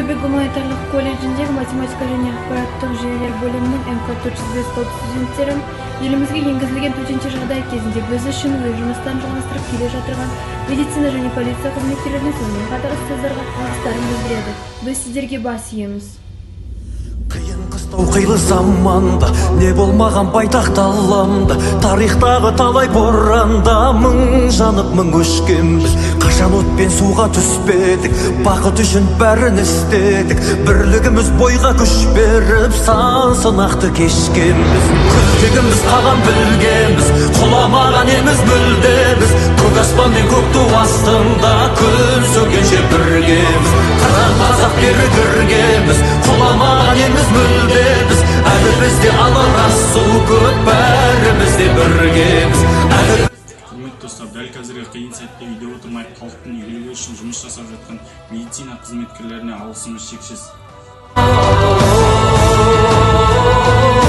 Ақтөбе гуманитарлық колледжіндегі математика және ақпараттық жүйелер бөлімінің МК 405 топ студенттері елімізге енгізілген төтенше жағдай кезінде біз үшін өз жұмыстарын жалғастырып келе жатырған медицина және полиция қызметкерлеріне, сонымен қатар ұстаздарға алғыстарын білдіреді. Біз сіздерге бас иеміз. Қиын қыстау қилы заманда, не болмаған байтақ даламда. Тарихтағы талай боранда мың жанып, мың өшкенбіз. Қашан от пен суға түспедік, бақыт үшін бәрін істедік. Бірлігіміз бойға күш беріп, сан сынақты кешкенбіз. Күлтегінбіз, қаған білгенбіз, құламаған елміз мүлде біз. Көк аспан мен көк ту астында күн сөнгенше біргеміз. Қыран қазақ берік іргеміз, құламаған елміз мүлде біз. Әлі бізде алар асу көп, бәріміз де біргеміз әлі. Құрметті достар, дәл қазіргі қиын сәтте үйде отырмай, халықтың игілігі үшін жұмыс жасап жатқан медицина қызметкерлеріне алғысымыз шексіз.